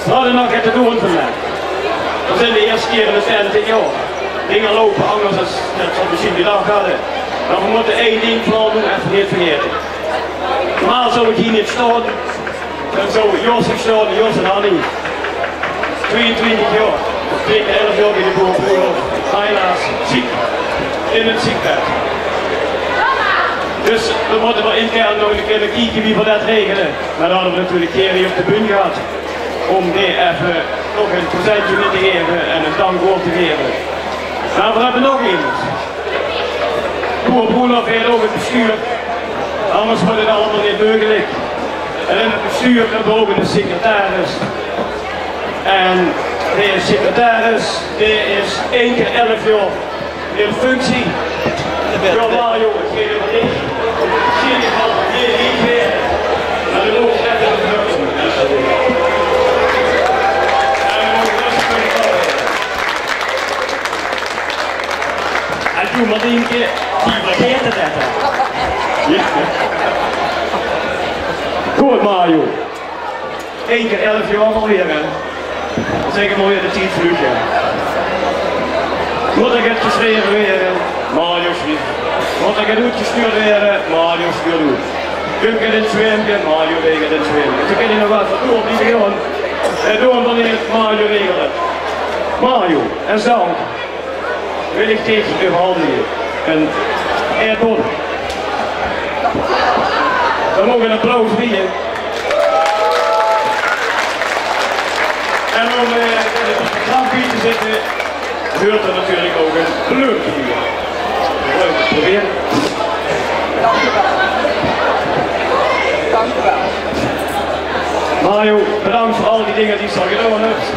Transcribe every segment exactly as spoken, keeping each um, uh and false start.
Veer hadde nog get te doon vandaag. Veer zeen de ierste kier in de twintig jaor. Dinger loupe angers es det veer mesjien gedach hadde. Mer veer mótte ein ding veural nog effe neet vergaete. Normaal zou ich hie neet staon. Dan zou Jos hie staon, Jos en Annie. Twieëntwintig jaor. Twieë kier elf jaor bie de boerebroelof. Helaas ziek. In 't ziekbed. Dus veer mótte waal intern nog ins kinne kieke wie veer det regele. Mer dan hadde veer natuurlik Gerry op de bühne gehad óm dae effe nog ein presentje mit te gaeve en ein dankwoord te gaeve. Mer veer höbbe nog emes. Boerebroelof haet ouch 't bestuur. Angers waas 't allemaol neet meugelik. En in 't bestuur höbbe veer ouch eine secretaris. En dae secretaris, dae is ein kier elf jaor in functie. Jao, Mario, ich gaef 'm aan dich. Zie ich al hie neet weer. Mer dan mót ich effe de functie. En dan mót ich effe de functie. En doe mer dinke, die vergaete det, hè. Jao. Good, Mario. Ein kier elf jaor alweer, hè. Zèk mer, de tied vluug, hè. Mót d'r get gesjreve waere? Mario sjrief. Mót d'r get oetgesjtuurd waere? Mario sjtuurt oet. Kump d'r get in 't zwemke? Mario deeg 't in 't zwemke. Toen kós ich nog waal veur door blieve gaon. En doe mer neet, Mario regelt 't. Mario, es dank wil ich dich euverhandige ein aerdbon. Dao maag ein applaus bie. En óm, eh, 'n bietje krach bie te zitte, huurt d'r natuurlik ouch ein bleumke bie. Leuk, probeer. Dank u wel. Mario, bedank veur al die dinger die se al gedaon höbs.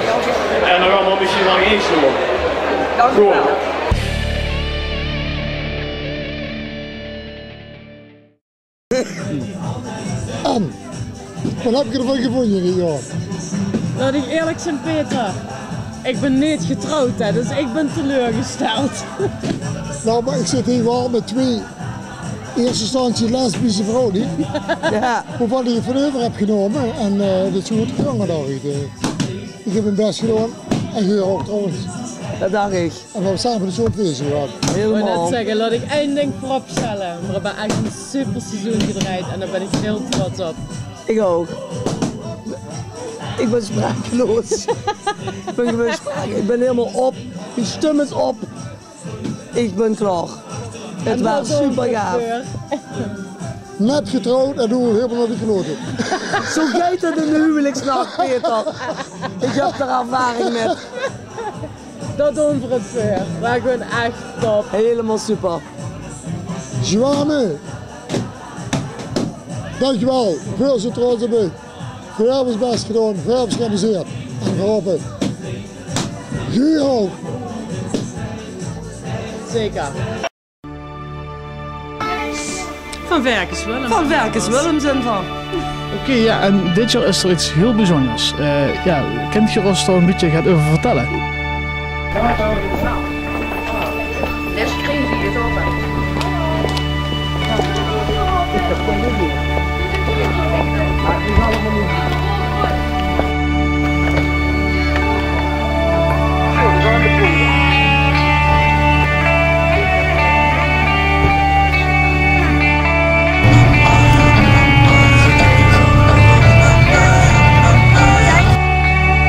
En d'r gaon v'r mesjien nog ins doon. Dank u wel. En, waat höbs se d'rvan gevónje dit jaor? Laot ich ierlik zeen, Peter. Ich bön neet getrouwd, hè, dus ich bön teleurgesteld. Noe, mer ich zit hie waal mit twee in ierste instantie lesbische vrouwe, die, jao, wovan ich van euver höb genómme. En, eh, det is good gegange, dach ich. Eh, ich höb mien bès gedaon. En geer ouch trouwens. Det dach ich. En veer höbbe same de show bezig gehad. Hielemaol. Ich wou net zègke, laot ich ein ding veurop stèlle. Veer höbbe ech ein super seizoen gedrejd en dao bön ich hiel trots op. Ich ouch. Ich bön sprakeloos. Ich bön gewoon sprake-, ich bön hielemaol op. Mien stum is op. Ich bön klaor. 't Waas super gaaf. Net getrouwd en noe hielemaol nao de klote. Zoe geit 't in de huwelijksnach, Peter. Ich höb d'r ervaring mit. Det doon v'r 't veur. Veer waore gewoon ech top. Hielemaol super. Joanne, dankjewel. Veer zeen trots op dich. Veer höbbe ós bès gedaon, veer höbbe ós geamuseerd. En veer hope, geer ouch. Zeker. Van Verkes Willem. Van Verkes Willem zeen veer. Oké, jao, en dit jaor is d'r get hiel bezunjers. Eh, jao, kènt geer ós dao e bietje get euver vertèlle? That's crazy, it's all about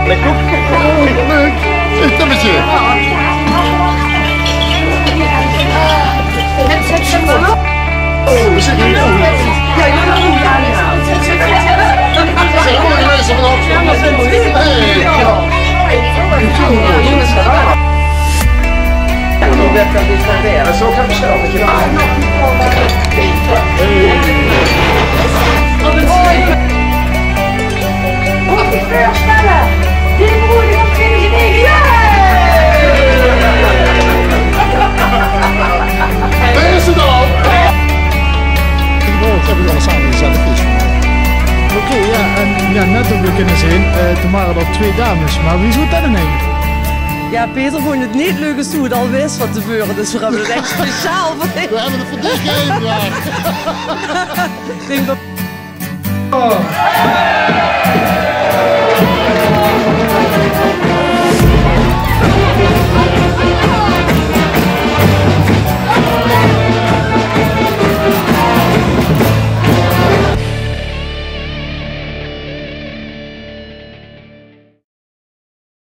Leuk. Leuk. Een tummetje. Mag ich veurstelle? De broer van twintig nege. Jao! Dao is 't al! Ich wou, ze höbbe 't al same gezat, det is. Oké, jao, en jao, net höbbe v'r kinne zeen, eh, d'r wore al twee dames, mer wie is 't dan eigelik? Jao, Peter vónj 't neet leuk es doe 't al wis van te veure, dus veer höbbe 't ech speciaal veur dich. Veer höbbe 't veur dich gegaeve, jao. Ich dink det Oh.